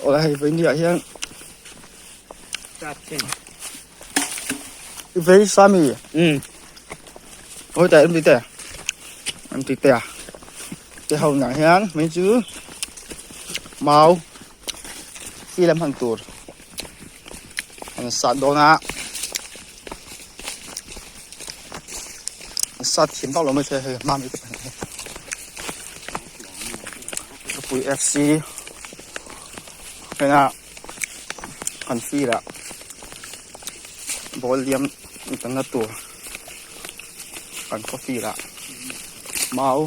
Awle hei vawinia hian i vei sami hawi teh em ti teh em ti teh a te ho nah hian mai chu mau chi lam han tur an sat dawn a an sat thiam vak lo mai se hei hma mi te pahnih hi Khawpui F C hena kan sirah ball liam tanna tur kan khaw sirah mau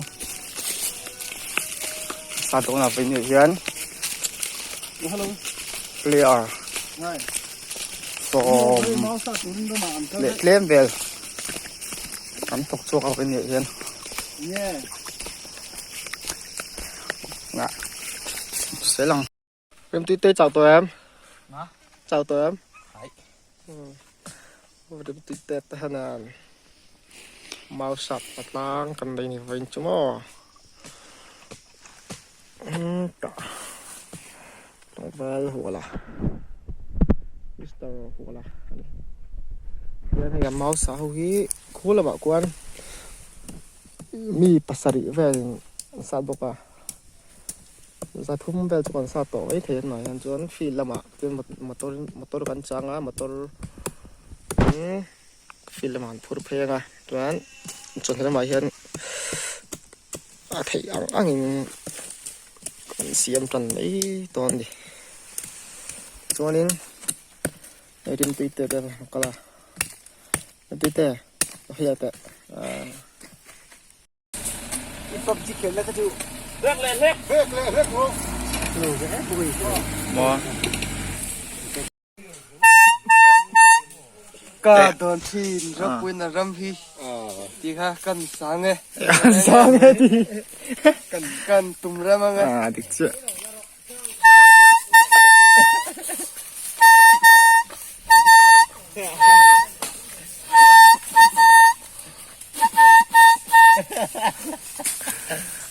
sat dawn a vawiin ah hian player sawm leh tlem vel an thawk chhuak a vawiin ah hian. Selang em tui te chau tawh em chau tawh em rem tui te te hian mau sap a tlang kan nei ni vawiin chu maw tah tlangval huala mister huala a ni hian hei a mau sa ho hi khu lamah khuan. Mi pasarih velin an sat bawk a zathum vel chu kan sat tawh mai thei a tunah hian chuan field lamah chuan motor motor kan chang a motor in field lamah an phur phei ang a chuan chawhnu lamah hian a theih ang angin an siam tan mai dawn a ni chuanin hei rimtui te te a kal a rimtui te. Ka dawn thin ropui na ram hi ti kha kan sang e sang e ti kan kan tum ram ang e a dik chiah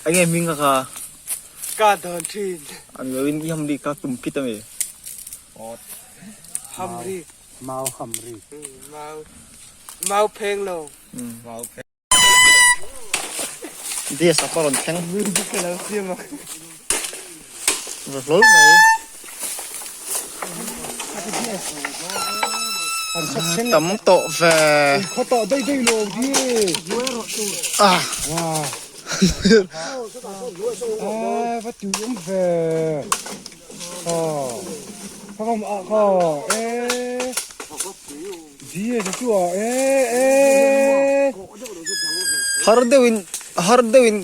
Enge hming ka kha? Ka dawn thin. An lo in i ham ri ka tum phit ami. Ham ri. Mau ham ri. Mau mau pheng lo. Mau pheng. Dias a rawn thleng va hlawl mai. Tam tawh ve. Ah. Har deuhin har deuhin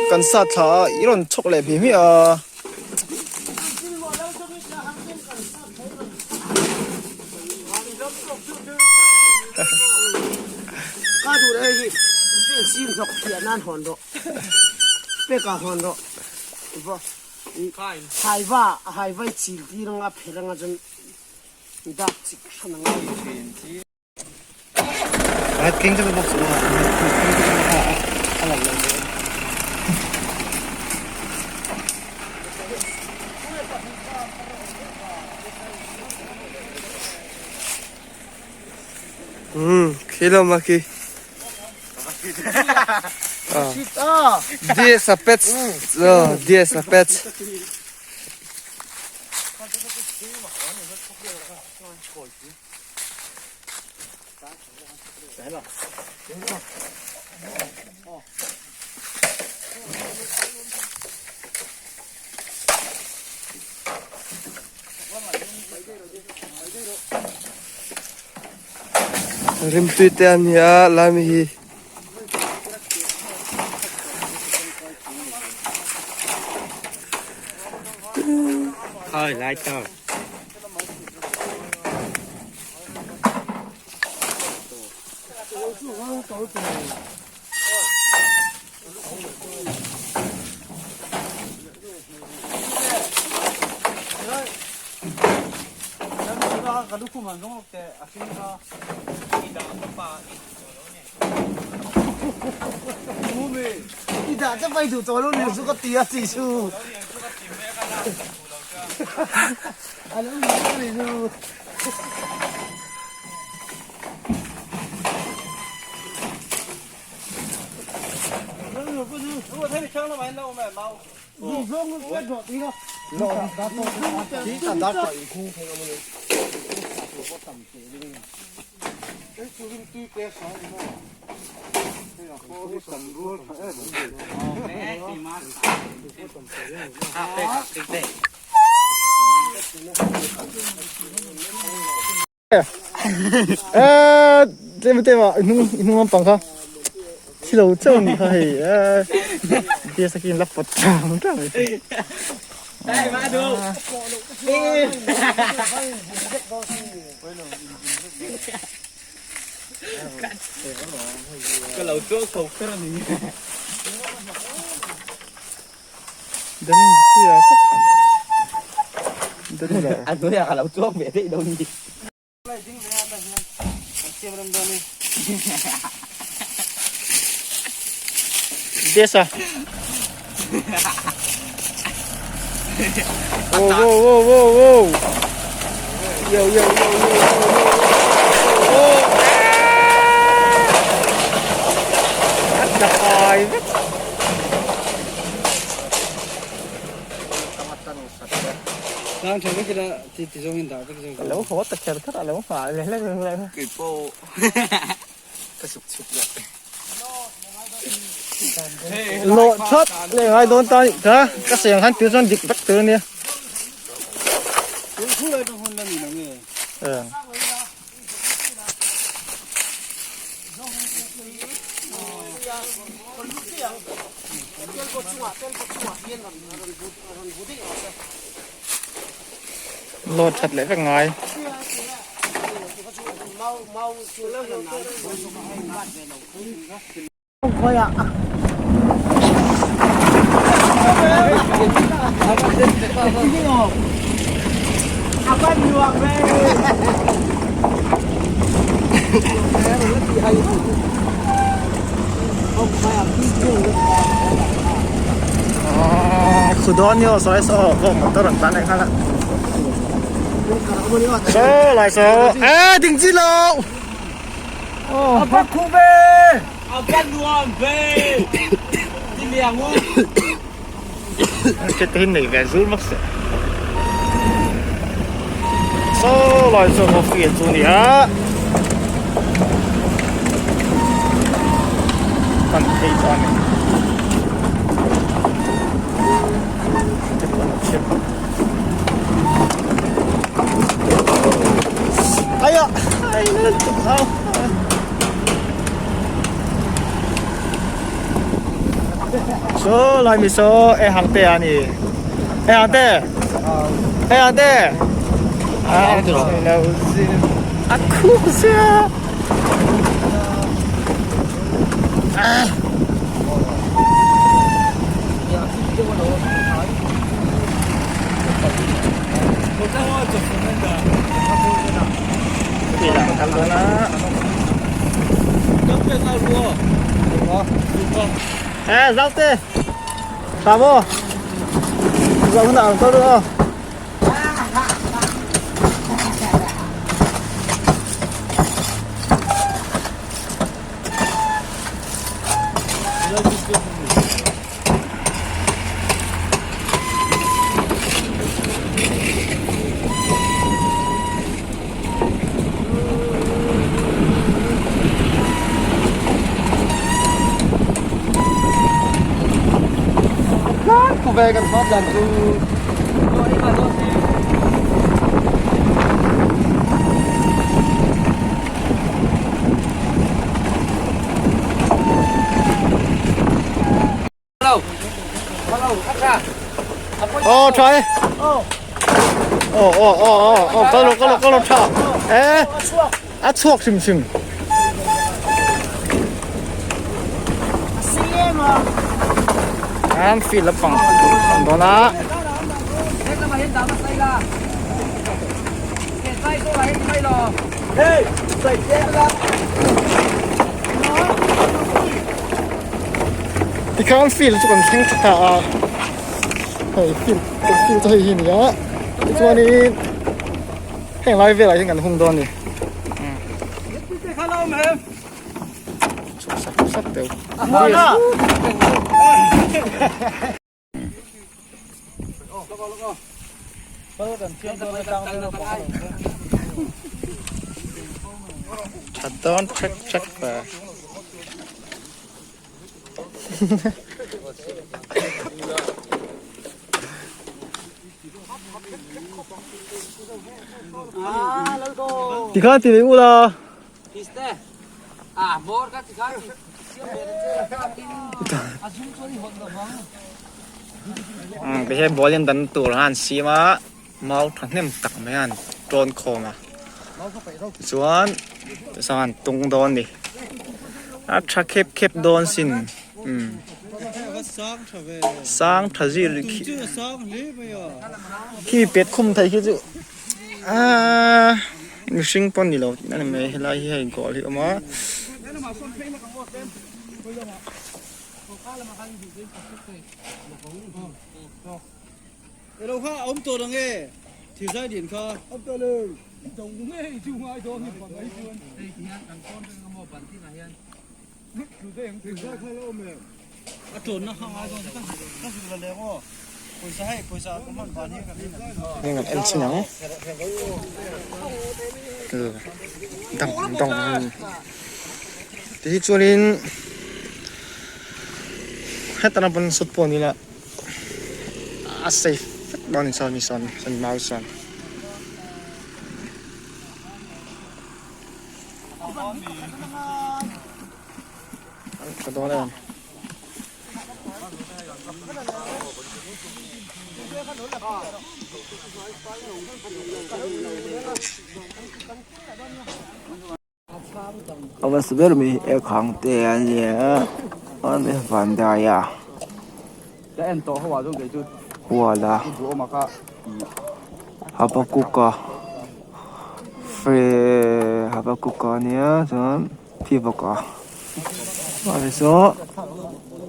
kan sat thla a i rawn chhawk leh hmi hmiah a. Khi lamah khi DS a pets DS a pets. Rimtui te an hi a lami hi. Thôi lại tao. Eh, tlem tlem ah i hnung i hnung lampang kha thi lo chauh a nih kha hei eh bias a kin la pawt tang tang mai si. Den chia tak den la. A hnuaiah ka lo chuak ve daih lo ni. Desa. Wow wow wow wow wow. Yo yo yo yo yo yo. Oh. A tla fai vek. Ka lo haw ta kher kher a lo nghah leh hlek hlek a. Keipawh ka suk chhuk leh. Lawh that leh ngai dawn ta nih kha ka seng han tir chuan dik vek tur a nia. Load that leh vek ngai. Khudawn saw saw vawk motor an tlan leh nghal a saw lai saw e ding chi lo A bak khu ve A bak nuam ve Ti liang u Cái tên này về rút mất sẽ Saw lai saw một phiền chu ni a Kan thei chuan ni Aya ai na chụp sao So lai mi so e hang te ani e hang te e hang te à a khu sia à Ê, rau tê Thả vô Rau nào có được không? Ku ve kan hmap dan chu. Ô, trời Ô, ô, ô, ô, ô, có lô, có lô, có lô, trời Ê, a chhuak hrim hrim. An field lampang an dawn a. Tikhan field chu kan thleng thla ta a, hei field kan field chu hei hi a ni a, tichuanin heng lai velah hian kan hung dawn a ni. Chhuk sap sap deuh. Tha dawn trek trek ve. Tikhan ti leh ula. Ti hian ball hian dan tur han siam a mau thahnem tak mai a han tawn khawm a tichuan tichuan an tung dawn a ni a tha khep khep dawn sin umm sang tha zir khi pet khum thei khi chu. Aaa mihring pawh ni lo tihna ni mai helai hi hei goal hi a awm a. Heng an en chin ang dang dang ti hi chuanin hetana pawn sut pawh ni ila a safe vek dawn a ni sawn mi sawn sawn mau sawn. Tha dawn em. A hmasa ber mai hi ek hang te a nia a van dai a hual a habakuka habakuka a nia chuan phivawk a mahse saw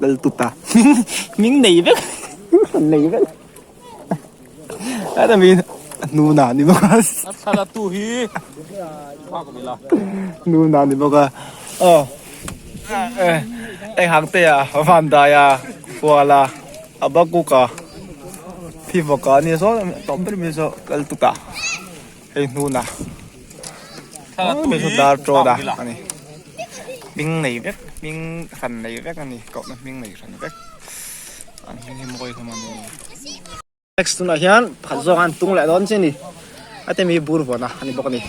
lal tut a hming nei vek nei vek heta mi hnuna ni bawk a hnuna ni bawk a aw eng hang te a van dai a hual a habakuka phivawk a nia saw tawp ber mai saw lal tut a. Hei hnuna dar tawt a ani hming nei vek hming hran nei vek ani kohna hming nei hran vek an hming hi mawi hlawm ani. Next tunah hian pakhat zawk an tung leh dawn che ni a te mi bur vawn a ani bawk ani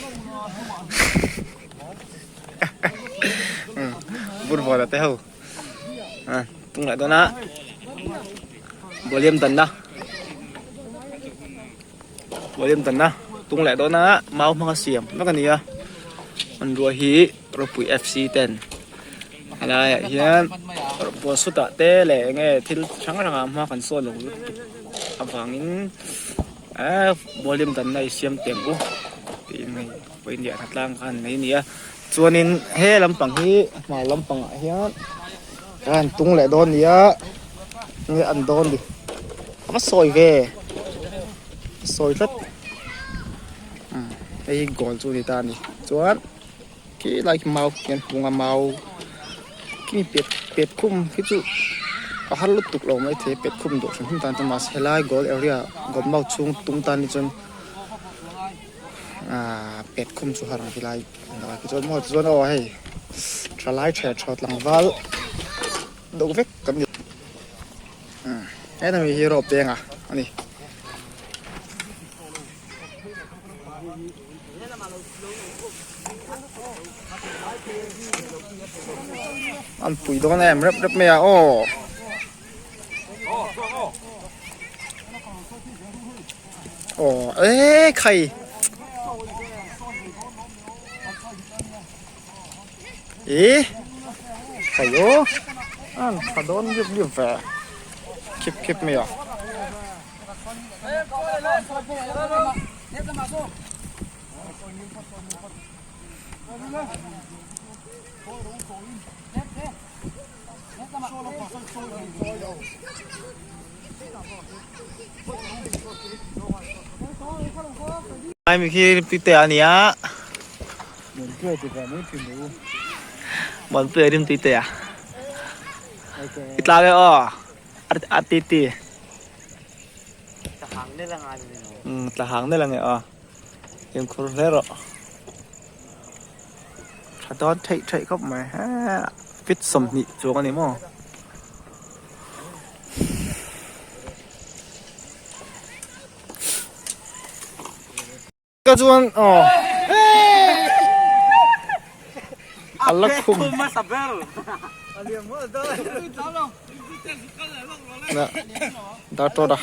bur vawn a te ho tung leh dawn a volume danna. Volume danna tung leh dawn a mau hmanga siam vek a ni a hmanrua hi ropui F C ten a laiah hian ball shoot ah te leh eng nge thil hrang hrang ah hma kan sawn lo lutuk avangin ehh volume danna i siam teh ang u tiin hei pawimawh tlang kha an nei a ni a chuanin he lampang hi hmar lampang ah hian an tung leh dawn a ni a nge an dawn ni a va sawi ve a sawi tlat umm hei hi goal chu a ni ta a ni chuan khi lai khi mau khi an hung a mau khi pet pet khum khi chu a har lutuk lo maithei pet khum duh hrim hrim tan chuan mahse helai goal area goal mau chhung tum tan hi chuan ahh pet khum chu har ang helai chuan maw tichuan aw hei thalai theh thawt tlangval deuh vek kan ni heta mi hi rawp deng a ani. An pui dawn em rep rep mai a aw. Aw e khai. Ih khai aw an tha dawn riap riap ve khip khip mai a. Ai mi khi tui te a nia. Muanpuia rim tui te a. I tla ve aw. A ti ti. Tla hang nel ange aw. Fimkhur hle rawh. Tha dawn theih theih khawp mai he fit 20 chuang a ni maw. Ka chuan aw a la khum dar tawt a.